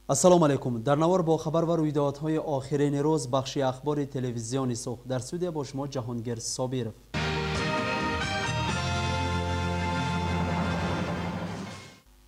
Ассалому алайкум. Дар навор бо хабар ва рӯйдодҳои охирини рӯз бахши ахбори телевизиони Суғд. Дар студия бо шумо Ҷаҳонгир Собиров.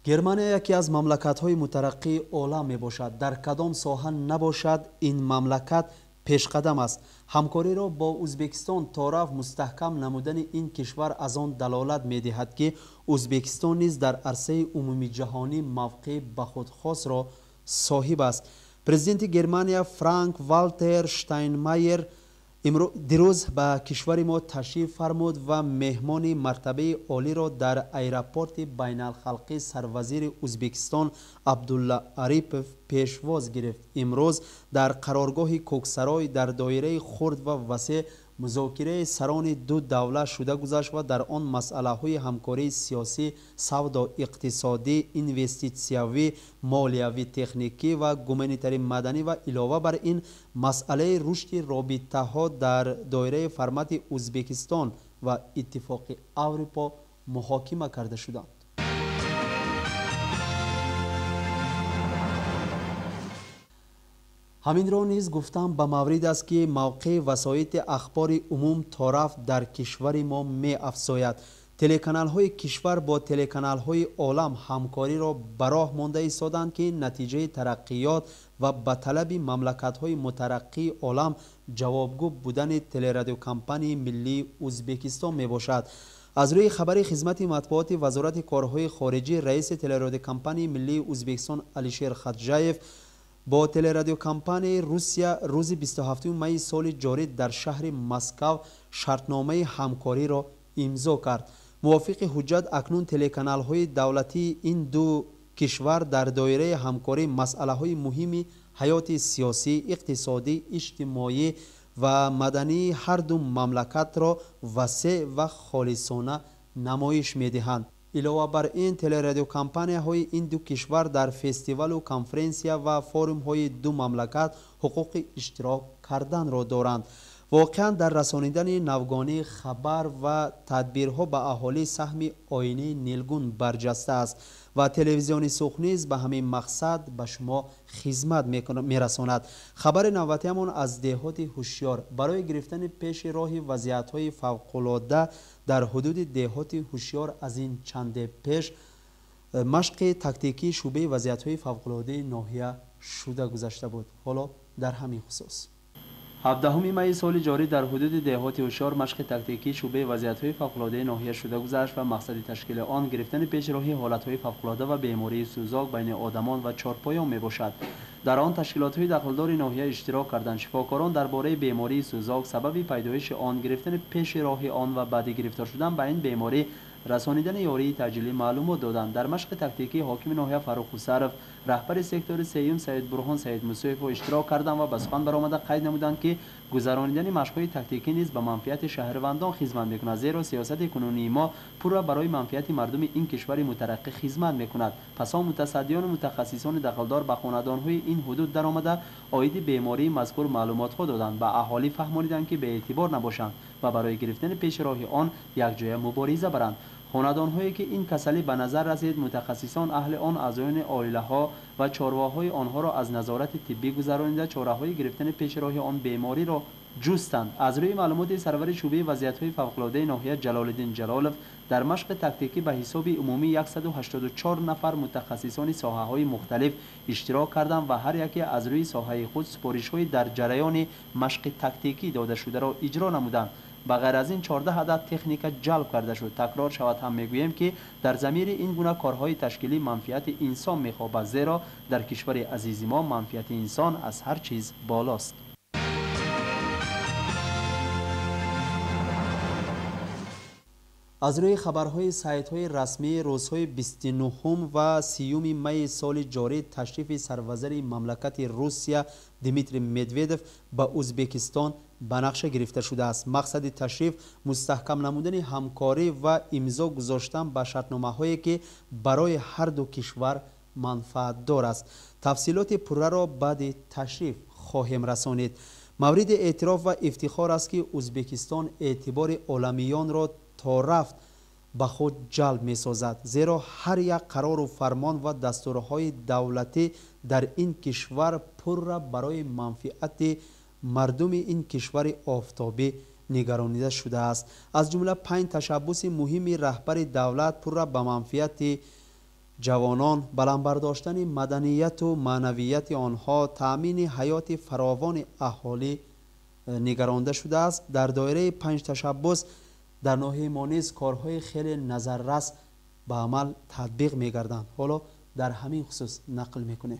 Германия яке аз мамлакатҳои мутараққии олам мебошад. Дар кадом соҳа набошад, ин мамлакат пешқадам аст. Ҳамкориро бо Ӯзбекистон торафт мустаҳкам намудани ин кишвар аз он далолат медиҳад, ки Ӯзбекистон низ дар арсаи умумиҷаҳонӣ мавқеи ба худ хосро соҳиб аст. Президенти Германия Франк Валтер Штайнмайер дирӯз ба кишвари мо ташриф фармуд ва меҳмони мартабаи олиро дар аэропорти байналхалқӣ сарвазири Ӯзбекистон Абдулла Арипов пешвоз гирифт. Имрӯз дар қароргоҳи Кӯксарой дар доираи хурд ва васеъ музокираи сарони ду давлат шуда гузашт ва дар он масъалаҳои ҳамкории сиёсӣ, савдо, иқтисодӣ, инвеститсиявӣ, молиявӣ, техникӣ ва гуманитарӣ маданӣ ва илова бар ин масъалаи рушди робитаҳо дар доираи формати Ӯзбекистон ва Иттифоқи Аврупо муҳокима карда шуданд. Ҳаминро низ гуфтам ба маврид аст, ки мавқеи васоити ахбори умум торафт дар кишвари мо меафзояд. Телеканалҳои кишвар бо телеканалҳои олам ҳамкориро ба роҳ монда истоданд, ки натиҷаи тараққиёт ва ба талаби мамлакатҳои мутараққии олам ҷавобгӯ будани телерадиокомпанияи миллии Ӯзбекистон мебошад. Аз рӯи хабари хизмати матбуоти Вазорати корҳои хориҷӣ, раиси телерадиокомпанияи миллии Ӯзбекистон Алишер Хаджаев бо телерадиокомпанияи Русия рӯзи 27 майи соли ҷорӣ дар шаҳри Москав шартномаи ҳамкориро имзо кард. Мувофиқи ҳуҷҷат, акнун телеканалҳои давлатии ин ду кишвар дар доираи ҳамкорӣ масъалаҳои муҳими ҳаёти сиёсӣ, иқтисодӣ, иҷтимоӣ ва мадании ҳар ду мамлакатро васеъ ва холисона намоиш медиҳанд. Илова бар ин, телерадиокомпанияҳои ин ду кишвар дар фестивалу конференсия ва форумҳои ду мамлакат ҳуқуқи иштирок карданро доранд. Воқеан дар расонидани навгонии хабар ва тадбирҳо ба аҳолӣ саҳми оинаи нилгун барҷаста аст ва телевизиони Суғд низ ба ҳамин мақсад ба шумо хизмат мерасонад. Хабари навбатиамон аз деҳоти Ҳушёр. Барои гирифтани пеши роҳи вазъиятҳои фавқулодда дар ҳудуди деҳоти Ҳушёр аз ин чанде пеш машқи тактикии шӯъбаи вазъиятҳои фавқулоддаи ноҳия шуда гузашта буд. Ҳоло дар ҳамин хусус. 17 майи соли ҷорӣ дар ҳудуди деҳоти Ҳушёр машқи тактикии шӯъбаи вазъиятҳои фавқулоддаи ноҳия шуда гузашт ва мақсади ташкили он гирифтани пешроҳи ҳолатҳои фавқулодда ва бемории сӯзок байни одамон ва чорпоён мебошад. Дар он ташкилотҳои дахлдори ноҳия иштирок карданд. Шифокорон дар бораи бемории сӯзок, сабаби пайдоиши он, гирифтани пеши роҳи он ва баъди гирифтор шудан ба ин беморӣ расонидани ёрии таъҷилӣ маълумот доданд. Дар машқи тактикӣ ҳокими ноҳия Фаррух Ҳусаров, раҳбари сектори сеюм Саидбурҳон Саидмусоев иштирок карданд ва ба сухан баромада қайд намуданд, ки гузаронидани машқҳои тактикӣ низ ба манфиати шаҳрвандон хизмат мекунад, зеро сиёсати кунунии мо пурра барои манфиати мардуми ин кишвари мутараққӣ хизмат мекунад. Пас он мутасаддиёну мутахассисони дахлдор ба хонадонҳои ин ҳудуд даромада оиди бемории мазкур маълумотҳо доданд, ба аҳолӣ фаҳмониданд, ки беэътибор набошанд ва барои гирифтани пеши роҳи он якҷоя мубориза баранд. Хонадонҳое ки ин касалӣ ба назар расид, мутахассисон аҳли он, аъзоёни оилаҳо ва чорвоҳои онҳоро аз назорати тиббӣ гузаронида чораҳои гирифтани пеши роҳи он бемориро ҷустанд. Аз рӯи маълумоти сарвари шӯъбаи вазъиятҳои фавқулоддаи ноҳия Ҷалолиддин Ҷалолов, дар машқи тактикӣ ба ҳисоби умумӣ 184 нафар мутахассисони соҳаҳои мухталиф иштирок карданд ва ҳар яке аз рӯи соҳаи худ супоришҳои дар ҷараёни машқи тактикӣ додашударо иҷро намуданд. Ба ғайр аз ин 14 адад техника ҷалб карда шуд. Такрор шавад ҳам мегӯем, ки дар замири ин гуна корҳои ташкилӣ манфиати инсон мехобад, зеро дар кишвари азизи мо манфиати инсон аз ҳар чиз болост. Аз рӯи хабарҳои сайтҳои расмӣ, рӯзҳои 29 ва 30 майи соли ҷорӣ ташрифи сарвазири мамлакати Русия Дмитрий Медведев ба Ӯзбекистон ба нақша гирифта шудааст. Мақсади ташриф мустаҳкам намудани ҳамкорӣ ва имзо гузоштан ба шартномаҳое, ки барои ҳар ду кишвар манфаатдор аст. Тафсилоти пурраро баъди ташриф хоҳем расонид. Мавриди эътироф ва ифтихор аст, ки Ӯзбекистон эътибори оламиёнро то рафт ба худ ҷалб месозад, зеро ҳар як қарору фармон ва дастурҳои давлатӣ дар ин кишвар пурра барои манфиати мардуми ин кишвари офтобӣ нигаронида шудааст. Аз ҷумла 5 ташаббуси муҳими раҳбари давлат пурра ба манфиати ҷавонон, баланд бардоштани маданияту маънавияти онҳо, таъмини ҳаёти фаровони аҳолӣ нигаронда шудааст. Дар доираи 5 ташаббус дар ноҳияи мо низ корҳои хеле назаррас ба амал татбиқ мегарданд. Ҳоло дар ҳамин хусус нақл мекунем.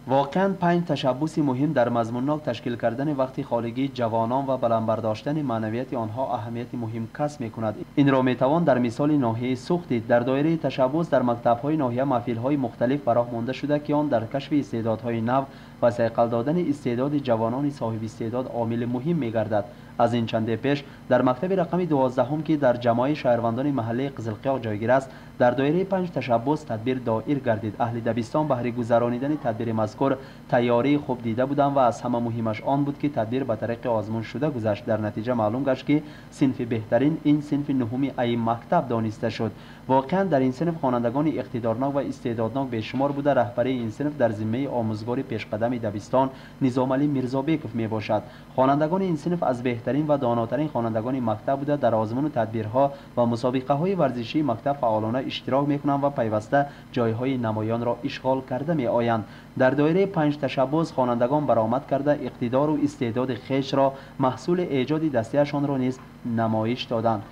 Воқеан 5 ташаббуси муҳим дар мазмуннок ташкил кардани вақти холигии ҷавонон ва баланд бардоштани маънавияти онҳо аҳамияти муҳим касб мекунад. Инро метавон дар мисоли ноҳияи Суғд дид. Дар доираи ташаббус дар мактабҳои ноҳия маҳфилҳои мухталиф ба роҳ монда шуда, ки он дар кашфи истеъдодҳои нав ва сайқал додани истеъдоди ҷавонони соҳибистеъдод омили муҳим мегардад. Аз ин чанде пеш дар мактаби рақами 12, ки дар ҷамоаи шаҳрвандони маҳаллаи Қизилқиёқ ҷойгир аст, дар доираи 5 ташаббус тадбир доир гардид. Аҳли дабистон баҳри гузаронидани тадбири мазкур тайёрии хуб дида буданд ва аз ҳама муҳимаш он буд, ки тадбир ба тариқи озмун шуда гузашт. Дар натиҷа маълум гашт, ки синфи беҳтарин ин синфи 9-уми аи мактаб дониста шуд. Воқеан дар ин синф хонандагони иқтидорнок ва истеъдоднок бешумор буда, раҳбарии ин синф дар зиммаи омӯзгори пешқадами дабистон Низомалӣ Мирзобеков мебошад. Хонандагони ин синф аз беҳтарин ва донотарин хонандагони мактаб буда, дар озмуну тадбирҳо ва мусобиқаҳои варзишии мактаб фаъолона иштирок мекунанд ва пайваста ҷойҳои намоёнро ишғол карда меоянд. Дар доираи 5 ташаббус хонандагон баромад карда, иқтидору истеъдоди хешро, маҳсули эҷоди дастияшонро низ намоиш доданд.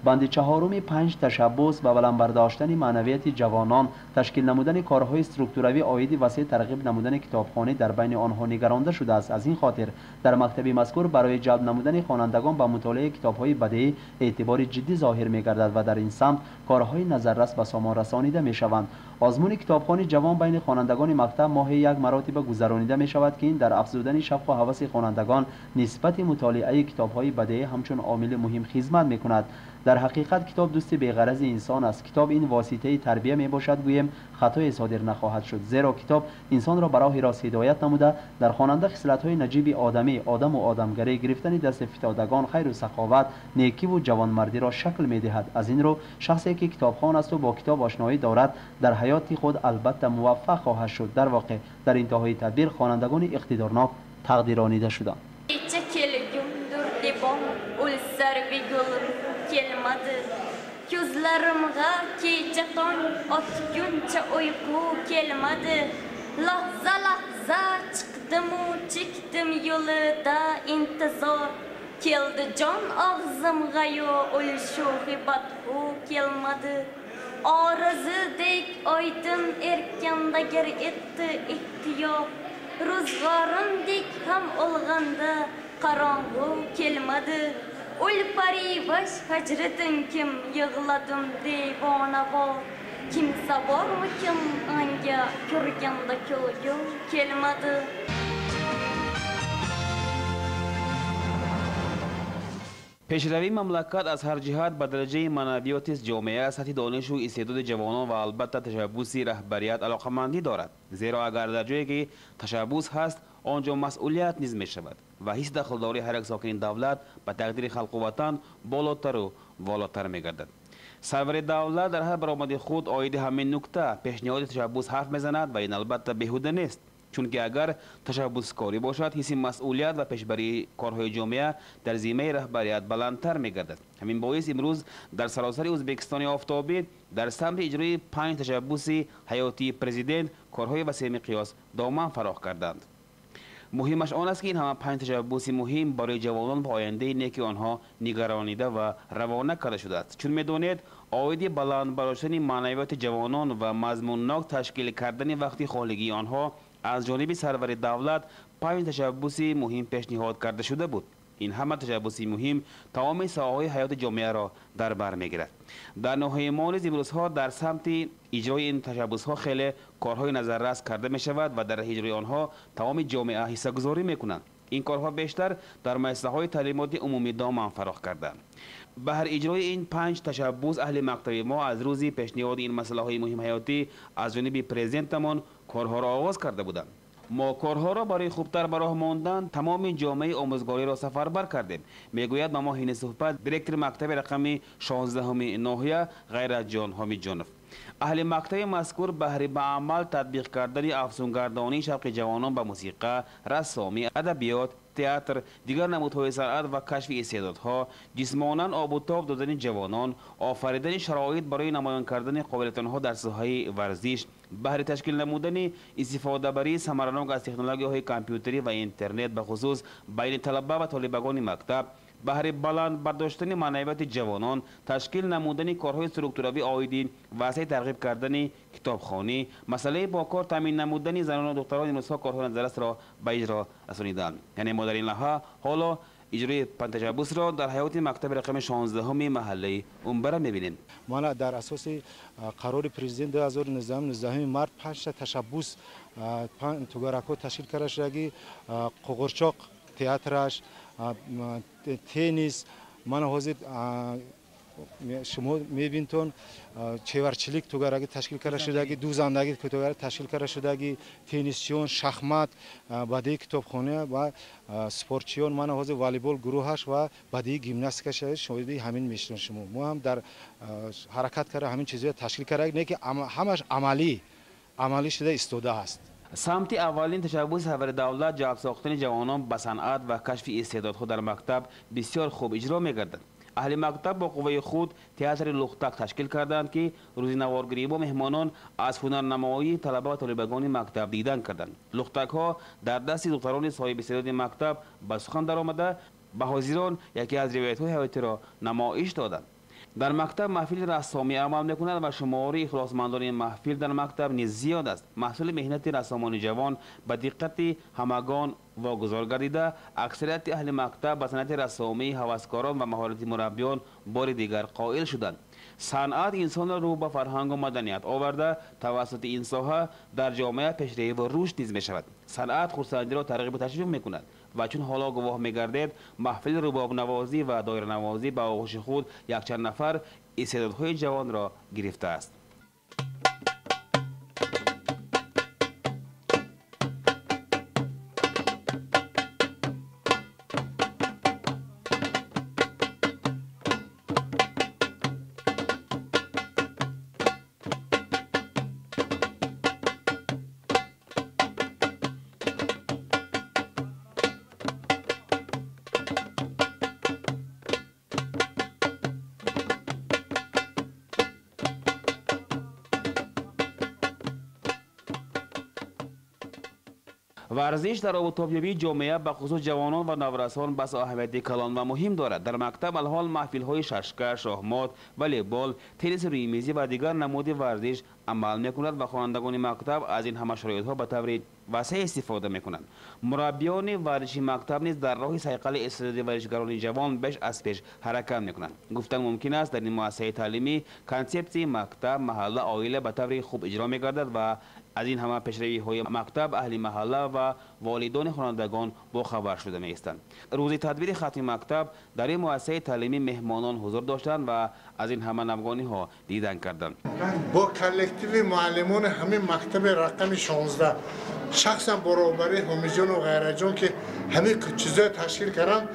Банди 4-уми 5 ташаббус ба баланд бардоштани маънавияти ҷавонон, ташкил намудани корҳои структуравӣ оиди васеъ тарғиб намудани китобхонӣ дар байни онҳо нигаронда шудааст. Аз ин хотир дар мактаби мазкур барои ҷалб намудани хонандагон ба мутолиаи китобҳои бадеӣ эътибори ҷиддӣ зоҳир мегардад ва дар ин самт корҳои назаррас ба сомон расонида мешаванд. Озмуни китобхони ҷавон байни хонандагони мактаб моҳи як маротиба гузаронида мешавад, ки ин дар афзудани шавқу ҳаваси хонандагон нисбати мутолиаи китобҳои бадеӣ ҳамчун омили муҳим хизмат мекунад. Дар ҳақиқат китоб дӯсти беғарази инсон аст. Китоб ин воситаи тарбия мебошад, гӯем хатое содир нахоҳад шуд, зеро китоб инсонро ба роҳи рост ҳидоят намуда, дар хонанда хислатҳои наҷиби одамӣ, одаму одамгарӣ, гирифтани дасти фитодагон, хайру саховат, некиву ҷавонмардиро шакл медиҳад. Аз ин рӯ шахсе ки китобхон асту бо китоб ошноӣ дорад, дар ҳаёти худ албатта муваффақ хоҳад шуд. Дар воқеъ дар интиҳои тадбир хонандагони иқтидорнок тақдиронида шуданд. Kelmadi ko'zlarimga kecha tong otguncha uyqu kelmadi. Lahza lahza chiqdimu chekdim yo'lida intizor keldi jon og'zimga-yu ul sho'xi badxu kelmadi. Orizidek oydin erkanda gir etdi ihtiyor, ro'zg'orimdek ham olg'anda qorong'u kelmadi. Ul parivash hajratin kim yig'ladim devonavor, kimsa bormikin anga ko'rganda kulgu kelmadi. Пешравии мамлакат аз ҳар ҷиҳат ба дараҷаи маънавиёти ҷомеа, сатҳи донишу истеъдоди ҷавонон ва албатта ташаббуси раҳбарият алоқамандӣ дорад. Зеро агар дар ҷое ки ташаббус ҳаст, он ҷо масъулият низ мешавад ва ҳисси дахлдории ҳар як сокини давлат ба тақдири халқу ватан болотару волотар мегардад. Сарвари давлат дар ҳар баромади худ оиди ҳамин нукта пешниҳоди ташаббус ҳарф мезанад ва ин албатта беҳуда нест. Чунки агар ташаббускорӣ бошад, ҳисси масъулият ва пешбарии корҳои ҷомеа дар зиммаи раҳбарият баландтар мегардад. Ҳамин боис имрӯз дар саросари Ӯзбекистони офтобӣ дар самти иҷрои 5 ташаббуси ҳаётии президент корҳои васеъмиқёс доман фароғ карданд. Муҳимаш он аст, ки ин ҳама 5 ташаббуси муҳим барои ҷавонон ва ояндаи неки онҳо нигаронида ва равона карда шудааст. Чун медонед, оиди баланд бардоштани маънавиёти ҷавонон ва мазмуннок ташкил кардани вақти холигии онҳо аз ҷониби сарвари давлат 5 ташаббуси муҳим пешниҳод карда шуда буд. Ин ҳама ташаббуси муҳим тамоми соҳаҳои ҳаёти ҷомеаро дар бар мегирад. Дар ноҳияи мо низ имрӯзҳо дар самти иҷрои ин ташаббусҳо хеле корҳои назаррас карда мешавад ва дар иҷрои онҳо тамоми ҷомеа ҳиссагузорӣ мекунанд. Ин корҳо бештар дар муассисаҳои таълимоти умумӣ доман фароғ карданд. Баҳри иҷрои ин 5 ташаббус аҳли мактаби мо аз рӯзи пешниҳоди ин масъалаҳои муҳим ҳаётӣ аз ҷониби президентамон корҳоро оғоз карда буданд. Мо корҳоро барои хубтар ба роҳ мондан тамоми ҷомеаи омӯзгориро сафарбар кардем, мегӯяд ба мо ҳини суҳбат директори мактаби рақами 16-уми ноҳия Ғайратҷон Ҳомидҷонов. Аҳли мактаби мазкур баҳри ба амал татбиқ кардани афзунгардонии шавқи ҷавонон ба мусиқа, рассомӣ, адабиёт, театр, дигар намудҳои санъат ва кашфи истеъдодҳо, ҷисмонан обутоб додани ҷавонон, офаридани шароит барои намоён кардани қобилиятонҳо дар соҳаи варзиш, баҳри ташкил намудани истифодабарии самаранок аз технологияҳои компютерӣ ва интернет бахусус байни талаба ва толибагони мактаб, баҳри баланд бардоштани маънавияти ҷавонон, ташкил намудани корҳои структуравӣ оиди васеъ тарғиб кардани китобхонӣ, масъалаи бо кор таъмин намудани занону духтарон имрӯзҳо корҳои назаррасро ба иҷро расониданд. Яъне мо дар ин лаҳза ҳоло иҷрои панҷташаббусро дар ҳаёти мактаби рақами 16-уми маҳаллаи Умбара мебинем. Мана дар асоси қарори президент 2019 19 март 5 ташаббус тугаракҳо ташкил карда шудаги: қуғурчоқ театраш, теннис, мана ҳозир шумо мебинтон чеварчилик тугараги ташкил карда шудаги, дузандагӣ тугараги ташкил карда шудаги, теннисчиён, шахмат, бадии китобхона ва спортчиён, мана ҳозир волейбол гурӯҳаш ва бадии гимнастика шоҳиди ҳамин мешаванд шумо. Мо ҳам дар ҳаракат карда ҳамин чизҳоя ташкил карда, не ки ҳамаш амалӣ шуда истодааст. Самти аввалин ташаббуси сарвари давлат ҷалб сохтани ҷавонон ба санъат ва кашфи истеъдодҳо дар мактаб бисёр хуб иҷро мегардад. Аҳли мактаб бо қувваи худ театри лухтак ташкил карданд, ки рӯзи наворгирӣ бо меҳмонон аз ҳунарнамоии талаба ва толибагони мактаб дидан карданд. Лухтакҳо дар дасти духтарони соҳиби истеъдоди мактаб ба сухан даромада ба ҳозирон яке аз ривоятҳои ҳаётиро намоиш доданд. Дар мактаб маҳфили рассомӣ амал мекунад ва шумори ихлосмандони маҳфил дар мактаб низ зиёд аст. Маҳсули меҳнати рассомони ҷавон ба диққати ҳамагон вогузор гардида, аксарияти аҳли мактаб ба санъати рассомӣ, ҳаваскорон ва маҳорати мураббиён бори дигар қоил шуданд. Санъат инсонро рӯ ба фарҳангу маданият оварда, тавассути ин соҳа дар ҷомеа пешравӣ ва рушд низ мешавад. Санъат хурсандиро тарғибу ташвиқ мекунад ва чун ҳоло гувоҳ мегардед, маҳфили рубобнавозӣ ва доиранавозӣ ба оғӯши худ якчанд нафар истеъдодҳои ҷавонро гирифтааст. Варзиш дар обутобёбии ҷомеа бахусус ҷавонон ва наврасон бас аҳамияти калон ва муҳим дорад. Дар мактаб алҳол маҳфилҳои шашка, шоҳмот, волейбол, тенниси рӯймизӣ ва дигар намуди варзиш амал мекунад ва хонандагони мактаб аз ин ҳама шароитҳо ба таври васеъ истифода мекунанд. Мураббиёни варзиши мактаб низ дар роҳи сайқали истеъдоди варзишгарони ҷавон беш аз пеш ҳаракат мекунанд. Гуфтан мумкин аст, дар ин муассисаи таълимӣ консепсияи мактаб, маҳалла, оила ба таври хуб иҷро мегардад ва аз ин ҳама пешравиҳои мактаб аҳли маҳалла ва волидони хонандагон бохабар шуда меистанд. Рӯзи тадбири хатми мактаб дар ин муассисаи таълимӣ меҳмонон ҳузур доштанд ва аз ин ҳама навгониҳо дидан карданд. Бо коллективи муаллимони ҳамин мактаби рақами 16 шахсан бо роҳбарии Ҳомиҷону Ғайраҷон, ки ҳамин чизҳоя ташкил карданд,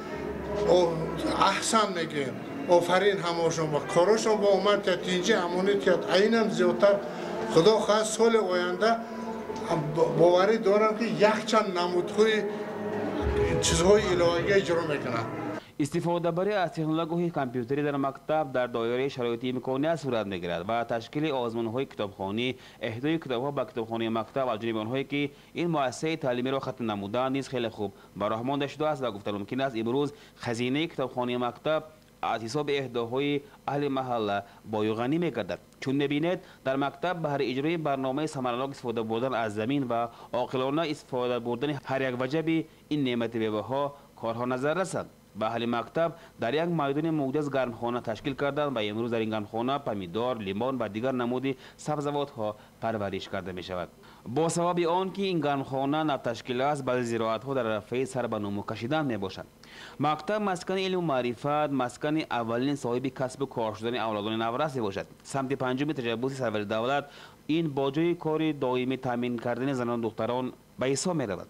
аҳсан мегӯем, офарин ҳамошон ва корошон бо омад тиёд, тинҷи амонӣ тиёд, айнам зиёдтар. Худо хоҳад соли оянда боварӣ дорам, ки якчанд намудҳои чизҳои иловагӣ иҷро мекунанд. Истифодабарӣ аз технологияҳои компютерӣ дар мактаб дар доираи шароити имконият сурат мегирад ва ташкили озмунҳои китобхонӣ, эҳдои китобҳо ба китобхонаи мактаб аз ҷониби онҳое ки ин муассисаи таълимиро хатм намуданд низ хеле хуб ба роҳ монда шудааст ва гуфтан мумкин аст, имрӯз хазинаи китобхонаи мактаб аз ҳисоби эҳдоҳои аҳли маҳалла бою ғанӣ мегардад. Чун мебинед, дар мактаб баҳри иҷрои барномаи самаранок истифода бурдан аз замин ва оқилона истифода бурдани ҳар як ваҷаби ин неъмати бебаҳо корҳо назар расанд. Ба аҳли мактаб дар як майдони муқаддас гармхона ташкил карданд ва имрӯз дар ин гармхона помидор, лимон ва дигар намуди сабзавотҳо парвариш карда мешавад. Бо сабаби он ки ин гармхона навташкил аст, баъзе зироатҳо дар рафъи сар ба нумӯ кашидан мебошанд. Мактаб маскани илму маърифат, маскани аввалин соҳиби касбу кор шудани авлодони наврас мебошад. Самти панҷуми ташаббуси сарвари давлат Ин бо ҷои кори доимӣ таъмин кардани занон духтарон ба ҳисоб меравад.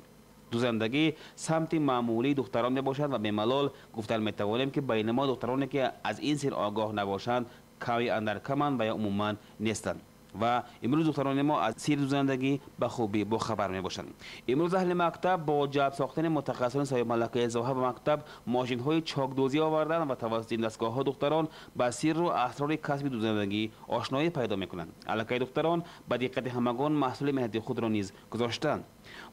Дузандагӣ самти маъмулии духтарон мебошад ва бемалол гуфтан метавонем, ки байни мо духтароне ки аз ин сир огоҳ набошанд, ками андар каманд ва ё умуман нестанд. Ва имрӯз духтарони мо аз сири дузандагӣ ба хубӣ бохабар мебошанд. Имрӯз аҳли мактаб бо ҷалб сохтани мутахассисони соҳибмалакаи соҳа ба мактаб мошинҳои чокдӯзӣ оварданд ва тавассути ин дастгоҳҳо духтарон ба сирру асрори касби дузандагӣ ошноӣ пайдо мекунанд. Аллакай духтарон ба диққати ҳамагон маҳсули меҳнати худро низ гузоштанд.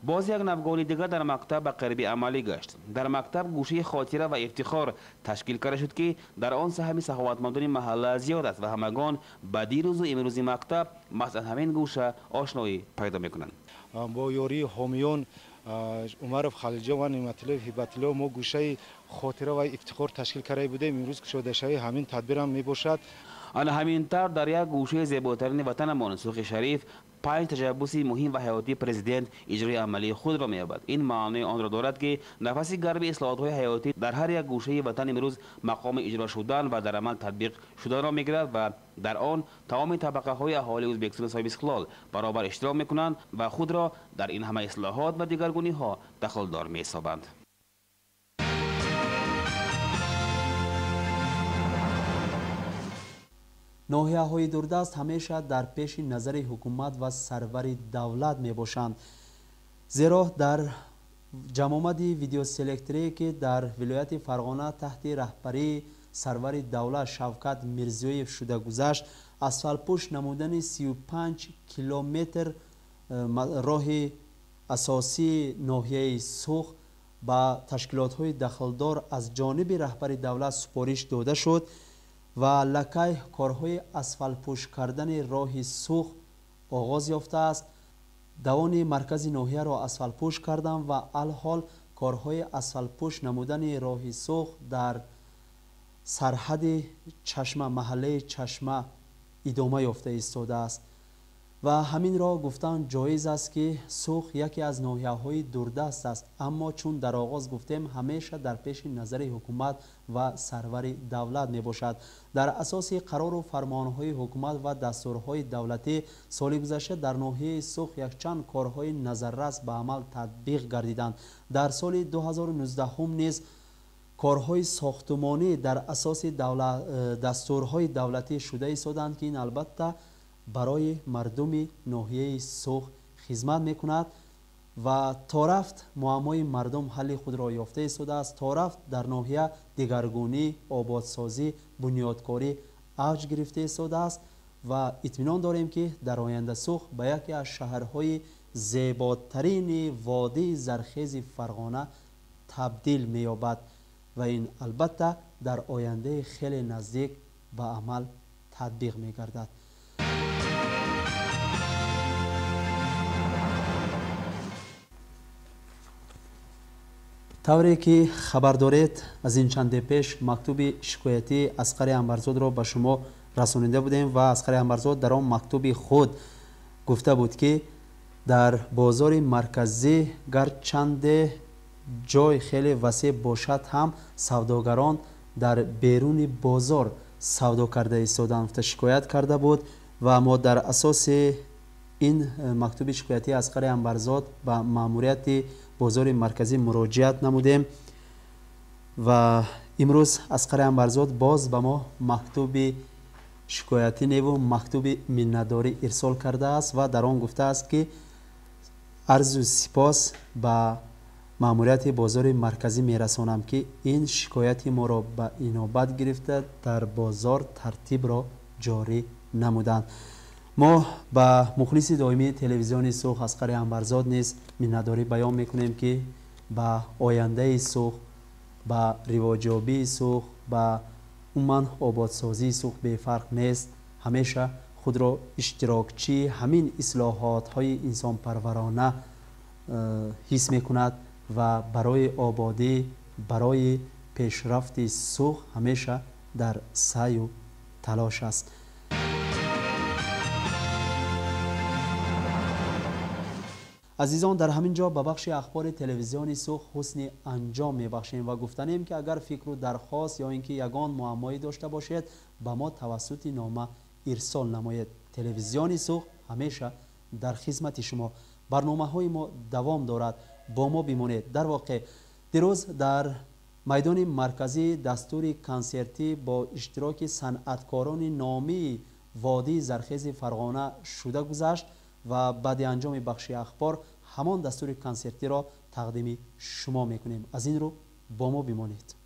Боз як навгони дигар дар мактаб ба қариби амалӣ гашт. Дар мактаб гӯшаи хотира ва ифтихор ташкил карда шуд, ки дар он саҳми саховатмандони маҳалла зиёд аст ва ҳамагон ба дирӯзу имрӯзи мактаб маҳз аз ҳамин гӯша ошноӣ пайдо мекунанд. Бо ёрии ҳомиён Умаров Халилҷон ва Неъматуллоев Ҳибатулло мо гӯшаи хотира ва ифтихор ташкил карда будем. Имрӯз кушодашавии ҳамин тадбирам мебошад. Ана ҳамин тавр дар як гӯшаи зеботарини ватанамон Сухи Шариф панҷ ташаббуси муҳим ва ҳаётии президент иҷрои амалии худро меёбад. Ин маънои онро дорад, ки нафаси гарми ислоҳотҳои ҳаётӣ дар ҳар як гӯшаи ватан имрӯз мақоми иҷро шудан ва дар амал татбиқ шуданро мегирад ва дар он тамоми табақаҳои аҳолии Ӯзбекистони соҳибистиқлол баробар иштирок мекунанд ва худро дар ин ҳама ислоҳот ва дигаргуниҳо дахлдор меҳисобанд. Ноҳияҳои дурдаст ҳамеша дар пеши назари ҳукумат ва сарвари давлат мебошанд. Зеро дар ҷамъомади видеоселекторие, ки дар вилояти Фарғона таҳти раҳбарии сарвари давлат Шавкат Мирзиёев шуда гузашт, асфалтпӯш намудани 35 километр роҳи асосии ноҳияи Сух ба ташкилотҳои дахлдор аз ҷониби раҳбари давлат супориш дода шуд ва аллакай корҳои асфалтпӯш кардани роҳи Сух оғоз ёфтааст. Давони маркази ноҳияро асфалтпӯш кардам ва алҳол корҳои асфалтпӯш намудани роҳи Сух дар сарҳади Чашма, маҳаллаи Чашма идома ёфта истодааст. Ва ҳаминро гуфтан ҷоиз аст, ки Сух яке аз ноҳияҳои дурдаст аст, аммо чун дар оғоз гуфтем, ҳамеша дар пеши назари ҳукумат ва сарвари давлат мебошад. Дар асоси қарору фармонҳои ҳукумат ва дастурҳои давлатӣ соли гузашта дар ноҳияи Сух якчанд корҳои назаррас ба амал татбиқ гардиданд. Дар соли 2019 низ корҳои сохтумонӣ дар асоси дастурҳои давлатӣ шуда истоданд, ки ин албатта барои мардуми ноҳияи Сух хизмат мекунад ва то рафт муаммои мардум ҳалли худро ёфта истодааст. То рафт дар ноҳия дигаргунӣ, ободсозӣ, бунёдкорӣ авҷ гирифта истодааст ва итминон дорем, ки дар оянда Сух ба яке аз шаҳрҳои зеботарини водии зархези Фарғона табдил меёбад ва ин албатта дар ояндаи хеле наздик ба амал татбиқ мегардад. Тавре ки хабар доред, аз ин чанде пеш мактуби шикоятии Асқари Анварзодро ба шумо расонида будем ва Асқари Анварзод дар он мактуби худ гуфта буд, ки дар бозори марказӣ гарчанде ҷой хеле васеъ бошад ҳам савдогарон дар беруни бозор савдо карда истоданд, гуфта шикоят карда буд ва мо дар асоси ин мактуби шикоятии Асқари Анварзод ба маъмурияти бозори марказӣ муроҷиат намудем ва имрӯз Асқари Анварзод боз ба мо мактуби шикоятӣ неву мактуби миннатдорӣ ирсол кардааст ва дар он гуфтааст, ки арзу сипос ба маъмурияти бозори марказӣ мерасонам, ки ин шикояти моро ба инобат гирифта дар бозор тартибро ҷорӣ намуданд. Мо ба мухлиси доимии телевизиони Сух Асқари Анварзод низ миннатдорӣ баён мекунем, ки ба ояндаи Сух, ба ривоҷёбии Сух, ба умуман ободсозии Сух бефарқ нест, ҳамеша худро иштирокчии ҳамин ислоҳотҳои инсонпарварона ҳис мекунад ва барои ободӣ, барои пешрафти Сух ҳамеша дар саъю талош аст. Азизон, дар ҳамин ҷо ба бахши ахбори телевизиони Сух ҳусни анҷом мебахшем ва гуфтанем, ки агар фикру дархост ё ин ки ягон муаммое дошта бошед, ба мо тавассути нома ирсол намоед. Телевизиони Сух Ҳамеша дар хизмати шумо. Барномаҳои мо давом дорад, бо мо бимонед. Дар воқеъ, дирӯз дар майдони марказӣ дастури консертӣ бо иштироки санъаткорони номии водии зархези Фарғона шуда гузашт ва баъди анҷоми бахши ахбор ҳамон дастури консертиро тақдими шумо мекунем. Аз ин рӯ бо мо бимонед.